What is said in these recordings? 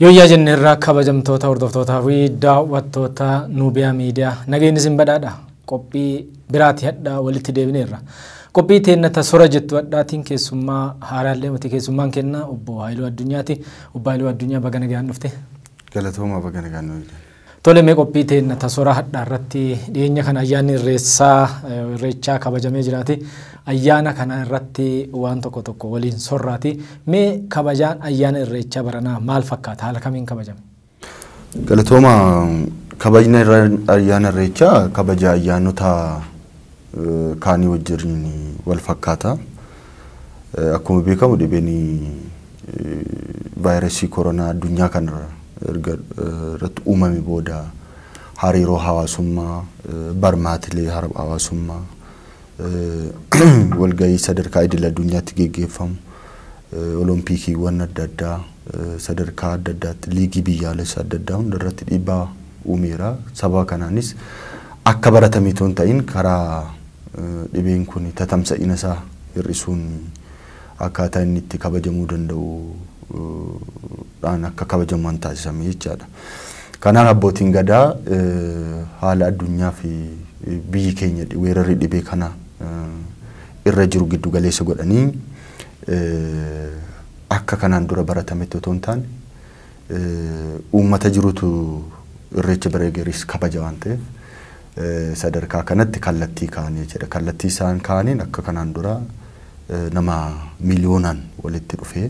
Yooyyaa jenneerraa kabajamtoota hordoftootaa fi daawwattoota Nuubiyaa Miidiyaa nageenyi isin badhaadha. Qophii biraati hadhaa walitti deebineerra. Qophii teennata sora jettu hadhaatiin keessummaa haaraallee miti keessummaan kenna obbo Haayiluu Addunyaati. Obbo Haayiluu Addunyaa baga nagaan dhufte. Galatooma baga nagaan dhufte. Tole mee qophii teennata sora hadhaa irratti dhiyeenya kana ayyaanni irreessaa irreechaa kabajamee jiraati. Ayyaana kana irratti waan tokko tokko waliin sorraati. Mee kabajaan ayyaana irreechaa baranaa maal fakkaata? Haala kamiin kabajame? Galatooma kabajni ayyaana irreechaa kabaja ayyaanota kaanii wajjin wal fakkaata. Akkuma beekamu dhibeen vaayirasii koronaa addunyaa kanarra erga irratti uumame booda hariiroo hawaasummaa barmaatilee hawaasummaa walgahii sadarkaa idil addunyaatti geggeeffamu olompiikiiwwan adda addaa sadarkaa adda addaatti liigii biyyaalessaa adda addaa hundarratti dhiibbaa uumeera. Sababa kanaanis akka baratame otoo hin ta'in karaa dhibeen kun tatamsa'ina isaa hir'isuun akkaataa inni itti kabajamuu danda'u dhaan akka kabajaman taasisame jechaadha. Kanaaf abbootiin gadaa haala addunyaa fi biyyi keenya weerarri dhibee kana irra jiru giddu galeessa godhanii akka kanaan dura baratametti otoo hin taane uummata jirutu irreecha bareegeris kabaja waan ta'eef sadarkaa kanatti kallattii kaa'anii jechuudha. Kallattii isaan kaa'aniin akka kanaan dura nama miliyoonaan walitti dhufee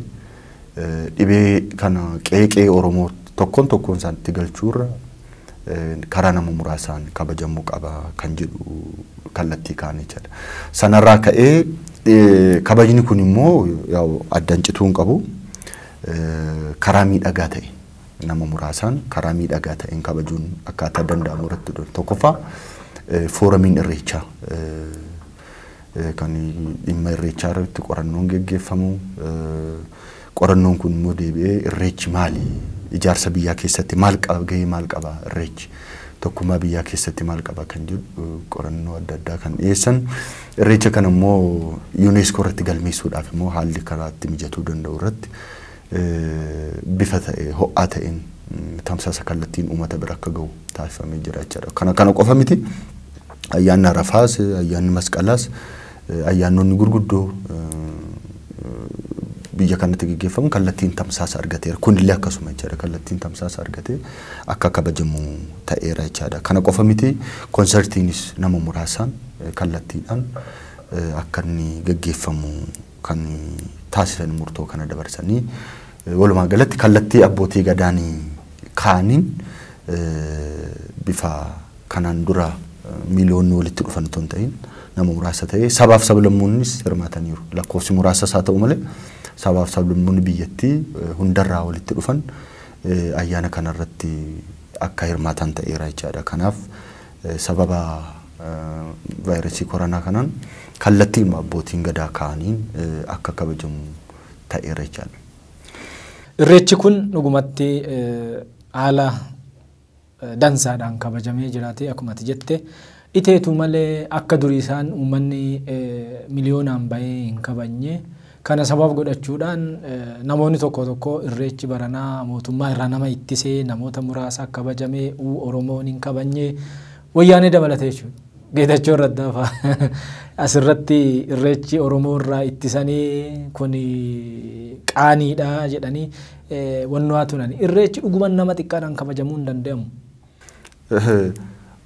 dhibee kana qeeqee Oromoo tokkoon tokkoon isaanitti galchuurra karaa nama muraasaan kabajamuu qaba kan jedhu kallattii kaa'anii jechuudha. Sanarraa ka'ee kabajni kun immoo addaan cituu hin qabu karaa miidhagaa ta'e nama muraasaan karaa miidhagaa ta'een kabajuun akkaataa danda'amu irratti tokkoffaa fooramiin irreechaa kan dhimma irreechaa irratti qorannoon geggeeffamu qorannoon kun immoo deebi'ee irreechi maali ijaarsa biyyaa keessatti maal qaba gahee maal qaba irreechi tokkummaa biyyaa keessatti maal qaba kan jedhu qorannoo adda addaa kan dhiyeessan irreecha kana immoo UNESCO irratti galmeessuudhaaf immoo haalli karaa itti mijatuu danda'u irratti bifa ta'e ho'aa ta'een tamsaasa kallattiin uummata bira akka gahu taasifamee jira jechuudha. Kana qofa miti ayyaanni Arafaas ayyaanni Masqalaas ayyaanonni gurguddoo biyya kanatti geggeeffamu kallattiin tamsaasa argateera. Kunillee akkasuma jechuudha. Kallattiin tamsaasa argatee akka kabajamu ta'eera jechuudha. Kana qofa miti konsertiinis nama muraasaan kallattiidhaan akka inni geggeeffamu kan taasisan murtoo kana dabarsanii walumaa galatti kallattii abbootii gadaanii kaaniin bifa kanaan dura miliyoonni walitti dhufan otoo hin ta'in nama muraasa ta'ee sabaaf sablammoonnis hirmaataniiru. Lakkoofsi muraasas haa ta'u malee sabaaf sablammoonni biyyattii hundarraa walitti dhufan ayyaana kanarratti akka hirmaatan ta'eera jechaadha. Kanaaf sababa vaayirasii koronaa kanaan kallattiin abbootiin gadaa kaaniin akka kabajamu ta'eera jechaadha. Irreechi kun dhugumatti haala dansaadhaan kabajamee jiraate akkuma ati jette iteetu malee akka durii isaan uummanni miliyoonaan bahee hin kabajne kana sababa godhachuudhaan namoonni tokko tokko irreechi baranaa mootummaa irraa nama ittisee namoota muraasa kabajamee Oromoon hin kabajne wayyaanee dabalatee jechuudha. Geetachoo Raddaa fa'a asirratti irreechi Oromoo irraa ittisanii kun qaaniidha jedhanii wannoo turan. Irreechi dhuguman nama xiqqaadhaan kabajamuu hin danda'amu.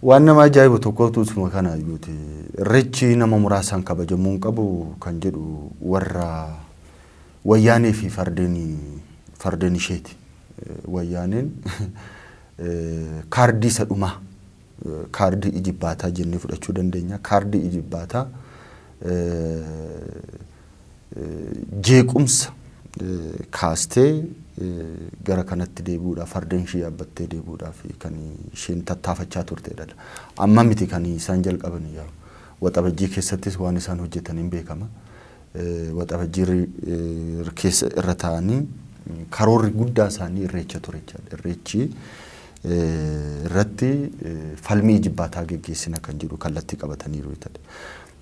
Waan nama ajaa'ibu tokkotu isuma kana iyyuuti. Irreechi nama muraasaan kabajamuu hin qabu kan jedhu warra wayyaanee fi fardeen isheeti. Wayyaaneen kaardii isa dhumaa kaardii ijibbaataa jennee fudhachuu dandeenya. Kaardii ijibbaataa jeequmsa kaastee gara kanatti deebi'uudhaaf fardeen ishee yaabbattee deebi'uudhaaf kan isheen tattaafachaa turtedha. Amma miti kan isaan jalqaban yaa waxabajjii keessattis waan isaan hojjetan hin beekama. Waxabajjii keessa irra taa'anii karoorri guddaa isaanii irreecha ture jechaadha. Irreechi irratti falmii jibbaataa geggeessina kan jedhu kallattii qabataniiru jechaadha.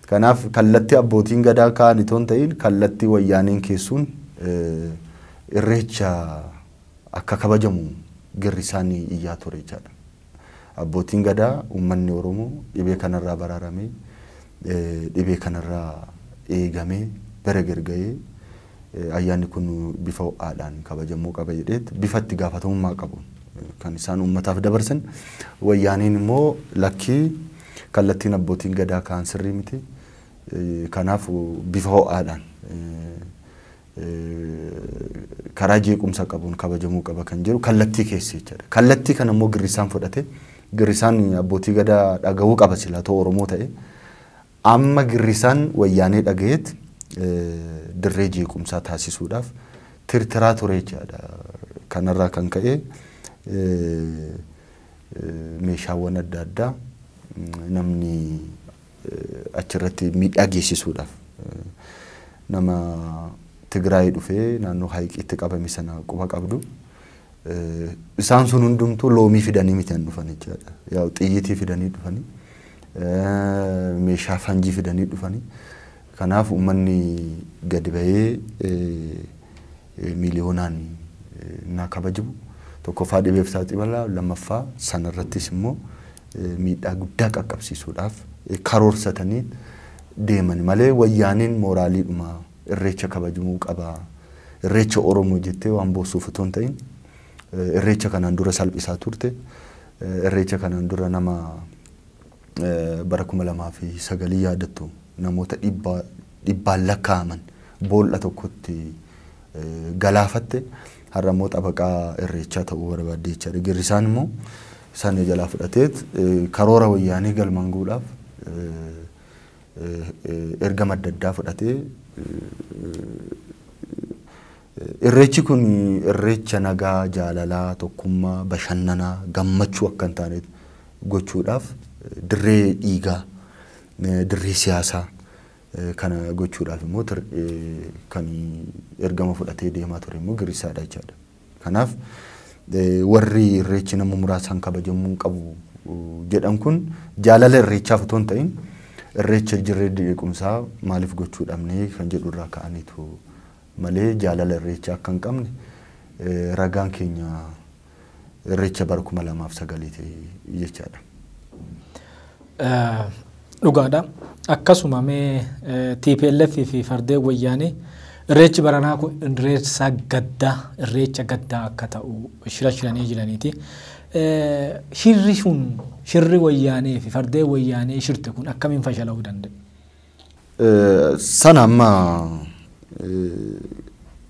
Kanaaf kallattii abbootiin gadaa kaa'an itoo hin ta'in kallattii wayyaaneen keessuun irreecha akka kabajamu girrisaan iyyaa ture jechaadha. Abbootiin gadaa uummanni Oromoo dhibee kanarraa baraaramee, dhibee kanarraa eegamee, bara garga'ee ayyaanni kun bifa ho'aadhaan kabajamuu qaba jedheet bifa itti gaafatamummaa qabu kan isaan uummataaf dabarsan. Wayyaaniin immoo lakkii, kallattiin abbootiin gadaa kaan sirrii miti. Kanaaf bifa ho'aadhaan karaa jeequmsa qabuun kabajamuu qaba kan jedhu kallattii keessa jechaadha. Kallattii kana immoo girrisaan fudhate. Girrisaan abbootii gadaa dhagahuu qaba silaa ta'u Oromoo ta'e. Amma girrisaan wayyaanee dhagaheet dirree jeequmsaa taasisuudhaaf tirtiraa ture jechaadha. Kanarraa kan ka'e meeshaawwan adda addaa namni achirratti miidhaa geessisuudhaaf nama Tigraay dhufee naannoo Hayiqiitti qabame sana quba qabdu. Isaan sun hundumtuu loomii fidanii miti kan dhufan jechaadha. Yaa xiyyiitii fidanii dhufanii, meeshaa fanjii fidanii dhufanii. Kanaaf uummanni gadi bahee miiliyoonaan na kabajamu. Tokkoffaa dhibeef saaxilama, lammaffaa sanarrattis immoo miidhaa guddaa qaqqabsiisuudhaaf karoorsatanii deeman malee wayyaaniin mooraaliidhuma irreecha kabajamuu qaba. Irreecha Oromoo jettee waan boossuuf otoo hin ta'in irreecha kanaan dura salphisaa turte. Irreecha kanaan dura nama bara 2009 yaadattu namoota dhibbaan lakkaa'aman boolla tokkotti galaafatte. Har'a immoo xabaqaa irreechaa ta'uu barbaadde jechaadha. Girrisaan immoo sana jalaa fudhateet karoora wayyaanii galmaan gahuudhaaf ergama adda addaa fudhatee irreechi kun irreecha nagaa, jaalalaa, tokkummaa, bashannanaa, gammachuu akka hin taane gochuudhaaf dirree dhiigaa, dirree siyaasaa kana gochuudhaaf immoo kan ergama fudhatee deemaa ture immoo girrisaadha jechaadha. Kanaaf warri irreechi nama muraasaan kabajamuu qabu jedhan kun jaalala irreechaaf otoo hin ta'in irreecha dirree jeequmsaa maaliif gochuu dhabnee kan jedhu irraa ka'aniitu malee jaalala irreechaa akka hin qabne ragaan keenya irreecha bara 2009 jechaadha. Dhugaadha. Akkasuma mee TPLF fi fardeen wayyaanee irreechi baranaa kun irreecha gaddaa, irreecha gaddaa akka ta'u shira shiranii jiraniiti. Shirri sun, shirri wayyaanee fi fardeen wayyaanee shirte kun akkamiin fashala'uu danda'e? Sana amma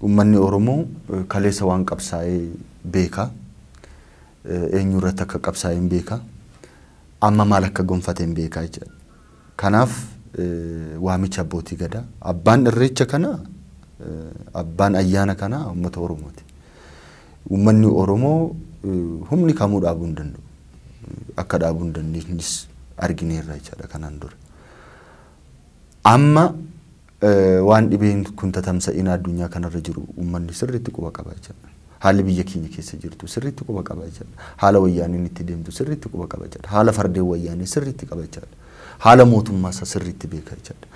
uummanni Oromoo kaleessa waan qabsaa'ee beeka. Eenyu irratti akka qabsaa'ee hin beeka. Amma maal akka gonfate hin beeka jechuudha. Kanaaf waamicha abbootii gadaa abbaan irreecha kana, abbaan ayyaana kana uummata Oromooti. Uummanni Oromoo humni kamuu dhaabuu hin danda'u. Akka dhaabuu hin dandeenyes argineerra jechaadha kanaan dura. Amma waan dhibeen kun tatamsa'ina addunyaa kanarra jiru uummanni sirriitti quba qaba jechaadha. Haalli biyya keenya keessa jirtu sirriitti quba qaba jechaadha. Haala wayyaaniin itti deemtu sirriitti quba qaba jechaadha. Haala fardeen wayyaanii sirriitti qaba jechaadha. Haala mootummaa isaa sirriitti beeka jechaadha.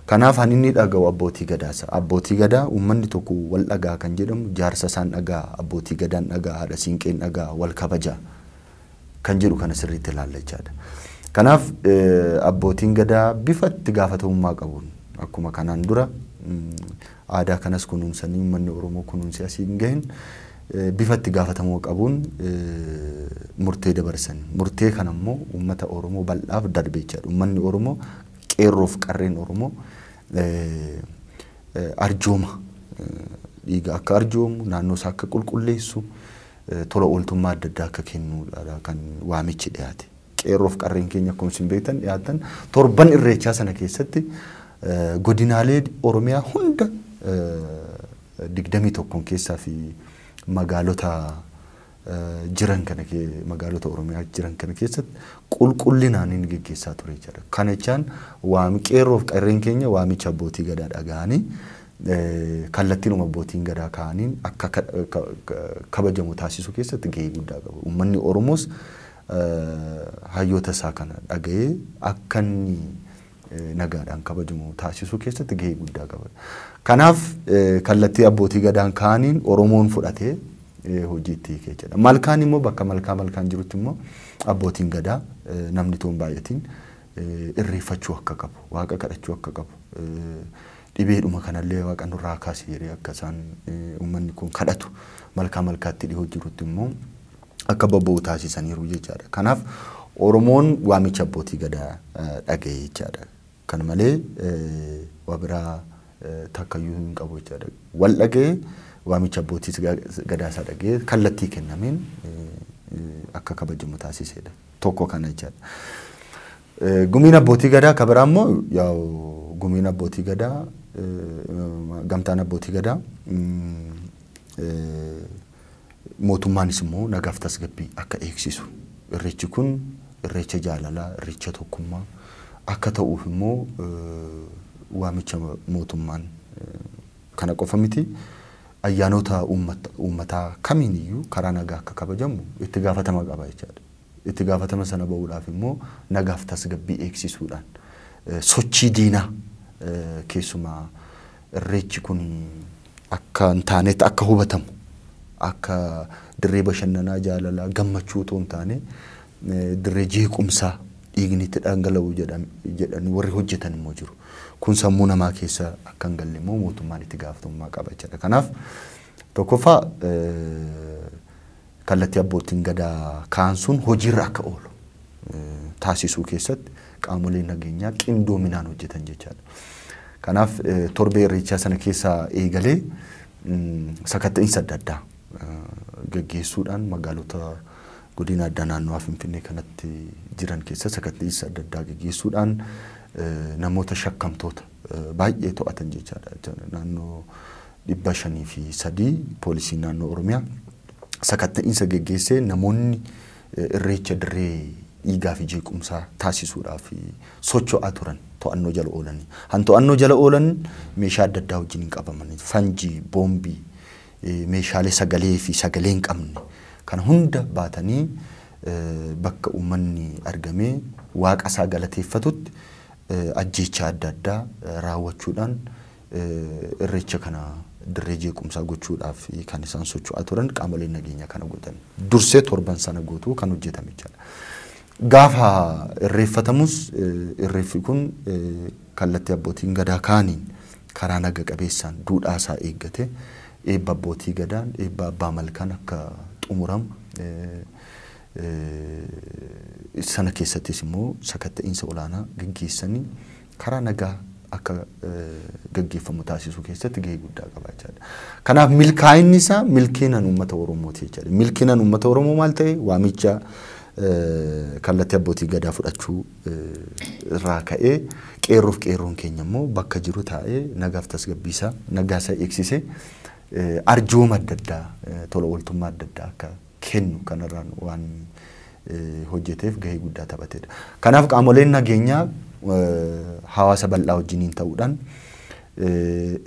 Kanaaf ani inni dhaga'u abbootii gadaasa. Abbootii gadaa uummanni tokko wal dhagaa kan jedhamu jaarsa isaan dhagaa, abbootii gadaan dhagaa, haadha siinqeen dhagaa, wal kabajaa kan jedhu kana sirriitti ilaalla jechaadha. Kanaaf abbootiin gadaa bifa itti gaafatamummaa qabuun akkuma kanaan dura aadaa kanas kunuunsanii uummanni Oromoo kunuunsee asii hin gahin bifa itti gaafatamuu qabuun murtee dabarsan. Murtee kana immoo uummata Oromoo bal'aaf darbe jechaadha. Uummanni Oromoo qeerroof qarreen Oromoo arjooma dhiiga akka arjoomu, naannoo isaa akka qulqulleessu, tola ooltummaa adda addaa akka kennuudha kan waamichi dhiyaate. Qeerroof qarreen keenya akkuma isin beektan dhiyaatan torban irreechaa sana keessatti godinaalee Oromiyaa hunda 21 keessaa fi magaalota jiran kana magaalota Oromiyaa jiran kana keessatti qulqullinaan inni geggeessaa ture jechuudha. Kana jechaan waami qeerroof qarreen keenya waamicha abbootii gadaa dhaga'anii kallattiinuma abbootiin gadaa ka'aniin akka kabajamu taasisuu keessatti gahee guddaa qabu. Uummanni Oromoos hayyoota isaa kana dhaga'ee akka inni nagaadhaan kabajamu taasisuu keessatti gahee guddaa qaba. Kanaaf kallattii abbootii gadaan ka'aniin Oromoon fudhatee hojiitti hiikee jechuudha. Malkaan immoo bakka malkaan jirutti immoo abbootiin gadaa namni toon baay'atiin irreeffachuu akka qabu, waaqa kadhachuu akka qabu, dhibeedhuma kanallee waaqa nurraa kaasee jedhee akka isaan uummanni kun kadhatu malkaa malkaatti dhihoo jirutti immoo akka bobba'u taasisaniiru jechaadha. Kanaaf Oromoon waamicha abbootii gadaa dhaga'e jechaadha. Kan malee waa biraa takkayyuu hin qabu jechaadha. Wal dhaga'ee waamicha abbootii gadaa isaa dhaga'ee kallattii kennameen akka kabajamu taasisedha. Tokko kana jechaadha. Gumiin abbootii gadaa kan biraa immoo yaa'u gumiin abbootii gadaa gamtaan abbootii gadaa mootummaanis immoo nagaaf tasgabbii akka eegsisu irreechi kun irreecha jaalalaa irreecha tokkummaa akka ta'uuf immoo waamicha mootummaan kana qofa miti ayyaanota uummataa kamiiniyyuu karaa nagaa akka kabajamu itti gaafatama qaba jechaadha. Itti gaafatama sana bahuudhaaf immoo nagaaf tasgabbii eegsisuudhaan sochii diinaa keessumaa irreechi kun akka hin taanetti akka hubatamu akka dirree bashannanaa jaalalaa gammachuu otoo hin taane dirree jeequmsaa dhiigni itti dhangala'u jedhanii warri hojjetan immoo jiru. Kun sammuu namaa keessa akka hin galle immoo mootummaan itti gaafatamummaa qaba jechuudha. Kanaaf tokkoffaa kallattii abbootiin gadaa kaan sun hojiirra akka oolu taasisuu keessatti qaamoleen nageenyaa qindoominaan hojjetan jechaadha. Kanaaf torbee irreechaa sana keessaa eegalee sakatta'iinsa adda addaa gaggeessuudhaan magaalota godina addaa naannoo Finfinnee kanatti jiran keessa sakatta'iinsa adda addaa gaggeessuudhaan namoota shakkamtoota baay'ee to'atan jechaadha. Naannoo 503 poolisiin naannoo Oromiyaa sakatta'iinsa gaggeessee namoonni irreecha dirree dhiigaa fi jeequmsaa taasisuudhaaf socho'aa turan to'annoo jala oolanii. Han to'annoo jala oolan meeshaa adda addaa wajjin hin qabaman. Fanjii, boombii, meeshaalee sagalee fi sagalee hin qabne kana hunda baatanii bakka uummanni argamee waaqa isaa galateeffatutti ajjeechaa adda addaa raawwachuudhaan irreecha kana dirree jeequmsaa gochuudhaaf kan isaan socho'aa turan qaamoleen nageenyaa kana godhan. Dursee torban sana guutuu kan hojjetame jechaadha. Gaafa irreeffatamus irreeffi kun kallattii abbootiin gadaa kaaniin karaa naga qabeessaan duudhaa isaa eeggate eebba abbootii gadaan eebba abbaa malkaan akka xumuramu sana keessattis immoo sakatta'iinsa olaanaa gaggeessanii karaa nagaa akka gaggeeffamu taasisuu keessatti gahee guddaa qaba jechaadha. Kanaaf milkaa'inni isaa milkiinaan uummata Oromooti jechaadha. Milkiinaan uummata Oromoo maal ta'e waamicha kallattii abbootii gadaa fudhachuu irraa ka'ee qeerroof qeerroon keenya immoo bakka jiru taa'ee nagaaf tasgabbiisaa nagaa isaa eegsisee arjooma adda addaa tola ooltummaa adda addaa akka kennu kanarraan waan hojjeteef gahee guddaa taphatedha. Kanaaf qaamoleen nageenyaa hawaasa bal'aa wajjiniin ta'uudhaan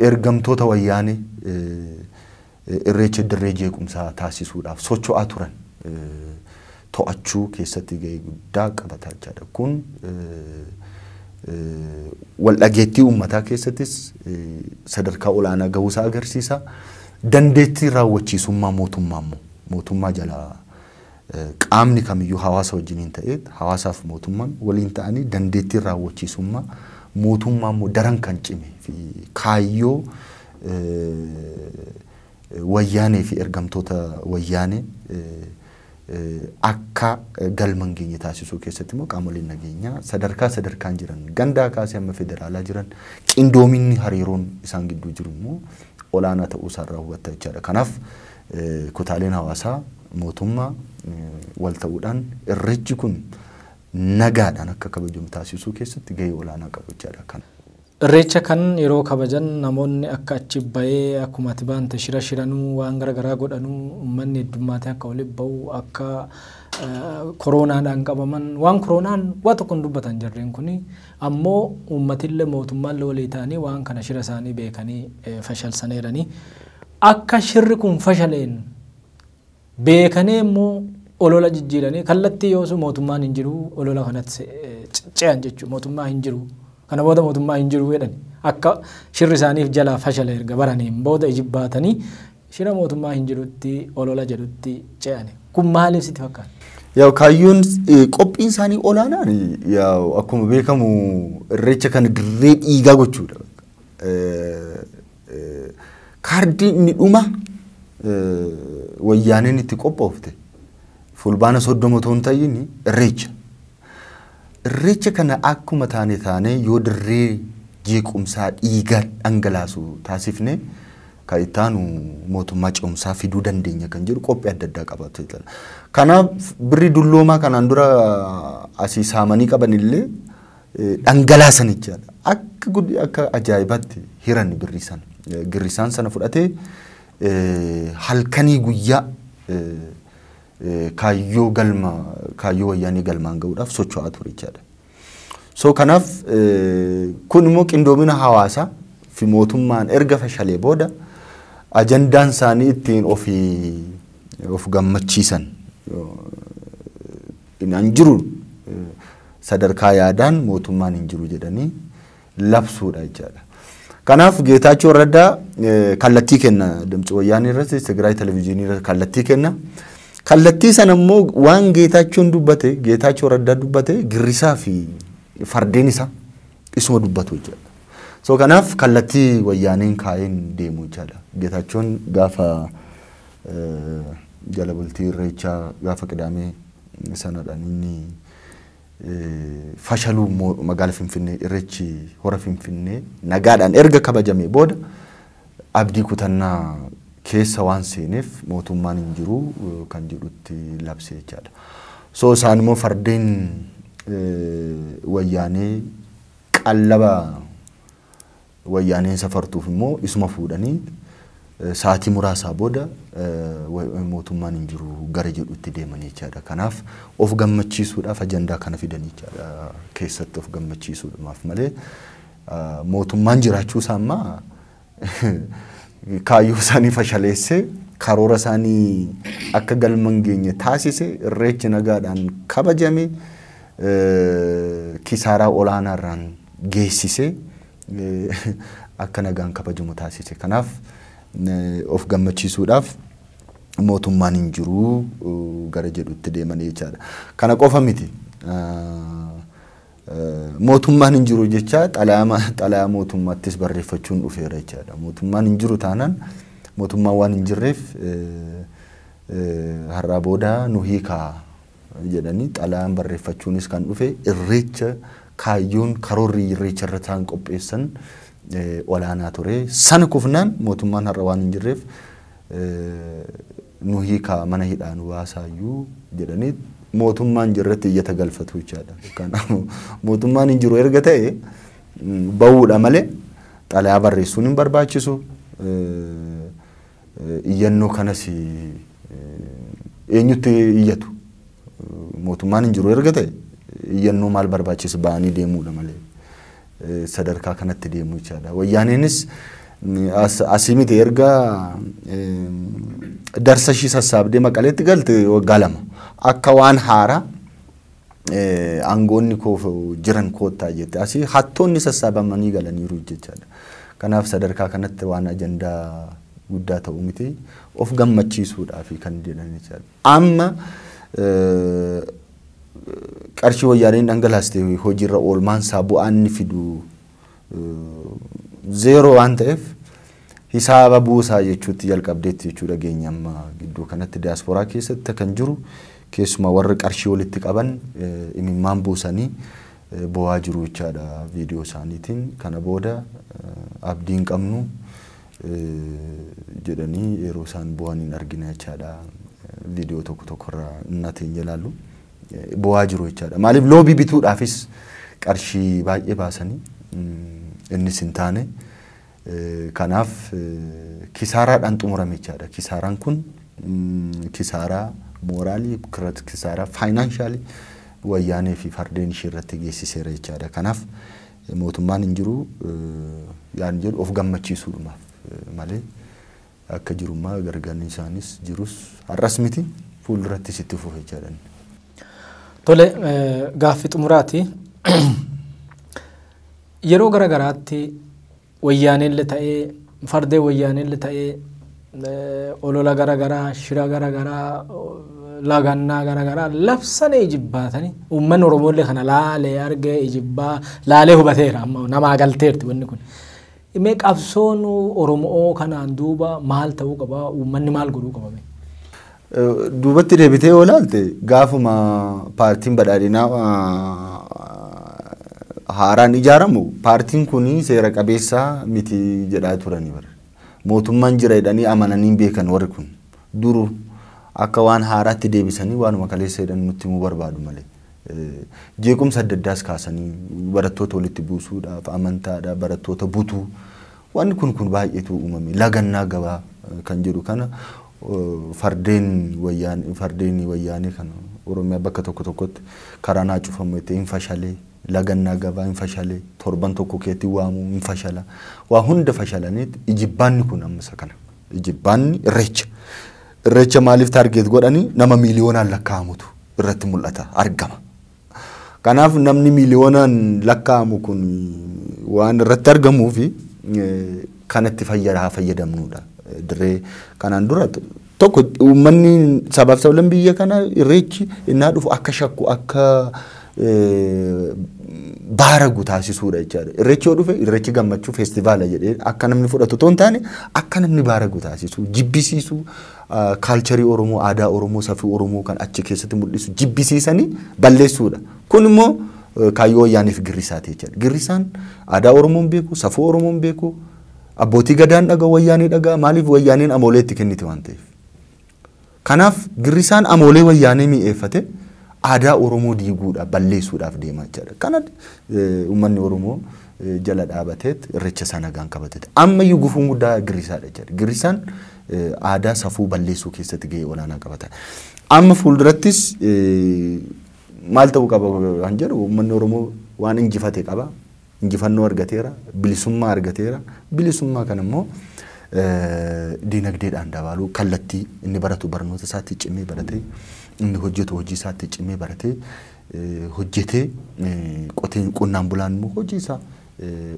ergamtoota wayyaanee irreecha dirree jeequmsaa taasisuudhaaf socho'aa turan to'achuu keessatti gahee guddaa qabataa jechaadha. Kun wal dhageettii uummataa keessattis sadarkaa olaanaa gahuusaa agarsiisa. Dandeettii raawwachiisummaa mootummaa immoo mootummaa jalaa qaamni kamiyyuu hawaasa wajjiniin ta'ee hawaasaaf mootummaan waliin ta'anii dandeettii raawwachiisummaa mootummaa immoo daran kan cime fi kaayyoo wayyaanee fi ergamtoota wayyaanee akka galma hin geenye taasisuu keessatti immoo qaamoleen nageenyaa sadarkaa sadarkaan jiran gandaa kaasee hamma federaalaa jiran qindoominni hariiroon isaan gidduu jiru immoo olaanaa ta'uu isaarraa hubatta jechaadha. Kanaaf kutaaleen hawaasaa mootummaa wal ta'uudhaan irreechi kun nagaadhaan akka kabajamu taasisuu keessatti gahee olaanaa qabu jechaadha. Irreecha kan yeroo kabajan namoonni akka achi bahee akkuma ati baante shira shiranuu waan garaagaraa godhanuu uummanni heddummaatee akka walitti bahu akka koroonaadhaan qabaman waan kooroonaan waa tokko hin dubbatan jarreen kuni ammoo uummatillee mootummaallee walii ta'anii waan kana shira isaanii beekanii fashalsaneeranii akka shirri kun fashaleen beekanii immoo olola jijjiiranii kallattii yoosu mootummaan hin jiru olola kanatti ce'an jechuudha mootummaa hin jiru. Kana booda mootummaa hin jiru jedhan akka shirri isaaniif jalaa fashale erga baraniin booda ijibbaatanii shira mootummaa hin jirutti olola jedhutti ce'ane. Kun maaliif sitti fakkaata? Yaa'u kaayyoon qophiin isaanii olaanaan yaa'u akkuma beekamu irreecha kana dirree dhiigaa gochuudha. Kaardiin inni dhuma wayyaaneen itti qophoofte fulbaana 30 otoo hin ta'in irreecha. Irreecha kana akkuma taane taane yoo dirree jeequmsaa dhiigaa dhangalaasu taasifne kan itti aanu mootummaa ce'umsaa fiduu dandeenya kan jedhu qophii adda addaa qabaatu jechuudha. Kanaaf birri dulloomaa kanaan dura asii saamanii qaban illee dhangalaasan jechaadha. Akka guddi akka ajaa'ibaatti hiran birrii sana. Girrisaan sana fudhatee halkanii guyyaa kaayyoo galma kaayyoo wayyaanii galmaan ga'uudhaaf socho'aa ture jechaadha. So kanaaf kun immoo qindoomina hawaasaa fi mootummaan erga fashalee booda ajandaan isaanii ittiin ofii of gammachiisan hin jiru sadarkaa yaadaan mootummaan hin jiru jedhanii labsuudha jechaadha. Kanaaf Geetaachoo Raddaa kallattii kenna Dimtsi Wayyaanee irratti Tigraay Televiziyoonii irratti kallattii kenna. Kallattii sana immoo waan Geetaachoon dubbate Geetaachoo Raddaa dubbate girrisaa fi fardeen isaa isuma dubbatu jechaadha. So kanaaf kallattii wayyaaneen kaa'een deemu jechaadha. Geetaachoon gaafa jala bultii irreechaa gaafa qidaamee sanadhaan inni fashaluu magaala Finfinnee irreechi hora Finfinnee nagaadhaan erga kabajamee booda abdii kutannaa keessa waan seeneef mootummaan hin jiru kan jedhutti labse jechaadha. So isaan immoo fardeen wayyaanee qallaba wayyaaneen safartuuf immoo isuma fuudhanii sa'aatii muraasaa booda mootummaan hin jiru gara jedhutti deemanii jechaadha. Kanaaf of gammachiisuudhaaf ajandaa kana fidanii jechaadha. Keessatti of gammachiisuudhaaf malee mootummaan jiraachuu isaa ammaa kaayyoo isaanii fashaleessee karoora isaanii akka galma hin geenye taasise irreechi nagaadhaan kabajame kisaaraa olaanaarraan geessise akka nagaan kabajamu taasise. Kanaaf of gammachiisuudhaaf mootummaan hin jiru gara jedhutti deemanii jechaadha. Kana qofa miti. Mootummaan hin jiru jecha xalayaa mootummaattis barreeffachuun dhufeera jechaadha. Mootummaan hin jiru taanaan mootummaan waan hin jirreef har'aa booda nu hiikaa jedhanii xalayaan barreeffachuunis kan dhufe irreecha kaayyoon karoorri irreecha irra ta'an qopheessan olaanaa ture. Sana kufnaan mootummaan har'a waan hin jirreef nu hiikaa mana hidhaa nu baasaayyuu jedhanii mootummaan jirretti iyyata galfatu jechaadha. Kanaaf mootummaan hin jiru erga ta'e bahuudha malee xalayaa barreessuun hin barbaachisu. Iyyannoo kanas eenyutti iyyatu? Mootummaan hin jiru erga ta'e iyyannoo maal barbaachisa ba'anii deemuudha malee sadarkaa kanatti deemuu jechaadha. Wayyaaneenis asii miti erga darsa ishii sassaabdee Maqaleetti galte waggaa 2 akka waan haaraa aangoonni koo jiran koottaa jette asii hattoonni sassaabamanii galaniiru jechaadha. Kanaaf sadarkaa kanatti waan ajandaa guddaa ta'u miti of gammachiisuudhaaf kan jedhan jechaadha. Amma qarshii wayyaaneen dhangalaaste hojiirra oolmaan isaa bu'aan inni fidu 0 waan ta'eef hisaaba buusaa jechuutti jalqabdeetti jechuudha geenya amma gidduu kanatti diyaasporaa keessatti kan jiru keessumaa warri qarshii walitti qaban imimmaan buusanii bo'aa jiru jechaadha viidiyoo isaaniitiin. Kana booda abdii hin qabnu jedhanii yeroo isaan bo'an hin argina jechaadha. Viidiyoo tokko tokkorraa inni ilaallu bo'aa jiru jechaadha. Maaliif loobii bituudhaafis qarshii baay'ee baasanii innis hin taane. Kanaaf kisaaraadhaan xumurame jechaadha. Kisaaraan kun kisaaraa mooraalii, kisaaraa faayinaanshaali wayyaanee fi fardeen ishee irratti geessiseera jechaadha. Kanaaf mootummaan hin jiru yaan jedhu of gammachiisuudhumaaf malee akka jirummaa gargaarni isaanis jirus har'as miti fuuldurattis itti fufe jechaadha. Tole gaaffii xumuraati. Yeroo garaagaraatti wayyaanellee ta'ee fardeen wayyaanellee ta'ee Olola garaagaraa, shira garaagaraa, lagannaa garaagaraa labsanii ijibbaatanii uummanni Oromooillee kana laalee argee ijibbaa laalee hubateera amma namaa galteerti wanni kun. Mee qabsoon Oromoo kanaan duuba maal ta'uu qaba? Uummanni maal godhuu qaba? Duubatti deebitee yoo ilaalte, gaafuma paartiin badhaadhinaa haaraan ijaaramu paartiin kun seera qabeessaa miti jedhaa turanii bara. Mootummaan jira jedhanii amananii beekan warri kun duru akka waan haaraatti deebisanii waanuma kaleessa jedhan nutti himuu barbaadu malee. Jeequmsa adda addaas kaasanii barattoota walitti buusuudhaaf, amantaadhaaf barattoota butuu, wanni kun baay'eetu uumame. Lagannaa gabaa kan jedhu kana fardeen wayyaanee kan Oromiyaa bakka tokko tokkotti karaa naa cufamu jettee hin fashalee, lagannaa gabaa hin fashalee, torban tokko keetti waamuu hin fashala, waa hunda fashalaniit ijibbaanni kun amma isa kana. Ijibbaanni irreecha maaliif target godhanii? Nama miiliyoonaan lakkaa'amutu irratti mul'ata, argama. Kanaaf namni miiliyoonaan lakkaa'amu kun waan irratti argamuu fi kanatti haa fayyadamnudha. Dirree kanaan dura tokko uummanni sabaaf sablan biyya kana irreechi innaa dhufu akka shakku, akka baaragu taasisuudha jechaadha. Irreechi yoo dhufe irreechi gammachuu feestivaala jedhee akka namni fudhatu otoo hin taane, akka namni baaragu taasisuu, jibbisiisuu, culture Oromoo, aadaa Oromoo, safuu Oromoo kan achi keessatti mul'isu jibbisiisanii balleessuudha. Kun immoo kaayyoo wayyaaniif girrisaati jechaadha. Girrisaan aadaa Oromoo hin beeku, safuu Oromoo hin beeku, abbootii gadaan dhagaa, wayyaanii dhagaa. Maaliif? Wayyaaniin amoolee itti kennite waan ta'eef. Kanaaf girrisaan amoolee wayyaanii mi'eeffate aadaa Oromoo diiguudhaaf, balleessuudhaaf deemaa jechaadha. Kana uummanni Oromoo jala dhaabateet irreecha isaa nagaan qabateet. Ammayyuu gufuun guddaa girrisaadha jechaadha. Girrisaan aadaa safuu balleessuu keessatti gahee olaanaa qabata. Amma fuuldurattis maal ta'uu qaba kan jedhu, uummanni Oromoo waan injifate qaba. Injifannoo argateera, bilisummaa argateera. Bilisummaa kana immoo diinagdeedhaan dabaluu, kallattii inni baratu barnoota isaatti cimee baratee, inni hojjetu hojii isaatti cimee baratee hojjetee, qoteen qonnaan bulaan immoo hojii isaa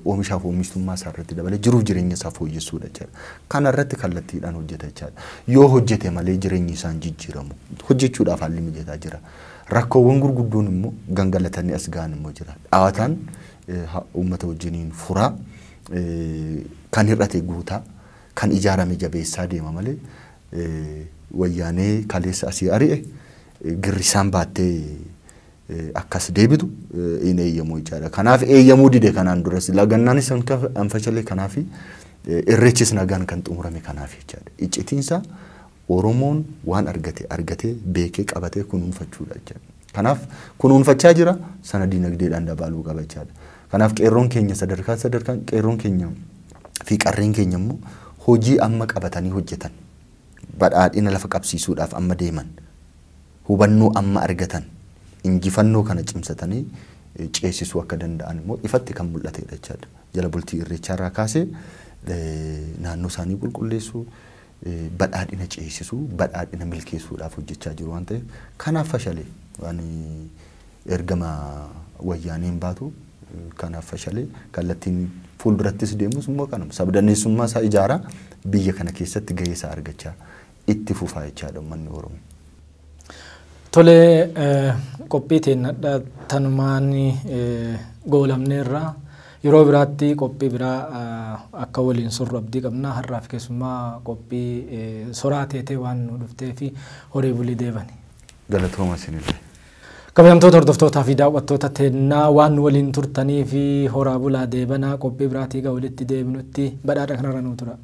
oomishaaf oomishtummaa isaa irratti dabalee jiruuf jireenya isaa fooyyessuudha jechaadha. Kana irratti kallattiidhaan hojjeta jechaadha. Yoo hojjete malee jireenyi isaa hin jijjiiramu. Hojjechuudhaaf haalli mijataa jira. Rakkoowwan gurguddoon immoo gangalatanii as ga'an immoo jira. Dhaawataan uummata wajjiniin furaa, kan hir'ate guutaa, kan ijaarame jabeessaa deema malee wayyaanee kaleessa asii ari'e girrisaan baattee akkas deebitu hin eeyyamu jechaadha. Kanaaf eeyyamuu dide kanaan duras lagannaanis an fashalee, kanaaf irreechis nagaan kan xumurame kanaaf jechaadha. Iccitiinsaa Oromoon waan argate argatee beekee qabatee kunuunfachuudha jechaadha. Kanaaf kunuunfachaa jira, sana diinagdeedhaan dabaluu qaba jechaadha. Kanaaf qeerroon keenya sadarkaa sadarkaan, qeerroon keenya fi qarreen keenya immoo hojii amma qabatanii hojjetan, badhaadhina lafa qabsiisuudhaaf amma deeman, hubannoo amma argatan, injifannoo kana cimsatanii ceesisuu akka danda'an immoo ifatti kan mul'atedha jechaadha. Jala bultii irreechaarraa kaasee naannoo isaanii qulqulleessuu, badhaadhina ceesisuu, badhaadhina milkeessuudhaaf hojjechaa jiru waan ta'eef, kanaaf fashalee waan ergama wayyaaneen baatu kanaaf fashalee. Kallattiin fuuldurattis deemus immoo kanuma sabdaneessummaa isaa ijaaraa biyya kana keessatti gahee isaa argachaa itti fufaa jechaadha uummanni Oromoo. Tolee, qophii teennadha tanumaan goolamneerra. Yeroo biraatti qophii biraa akka waliin surru abdii qabna. Har'aaf keessummaa qophii soraa teetee waan nu dhuftee fi horii bulii deebani. Galatooma isinillee. Kabajamtoota hordoftootaa fi daawwattoota teennaa, waan nu waliin turtanii fi horaa bulaa deebanaa. Qophii biraatii gaa walitti deebinutti badhaadha kanarra nuu tura.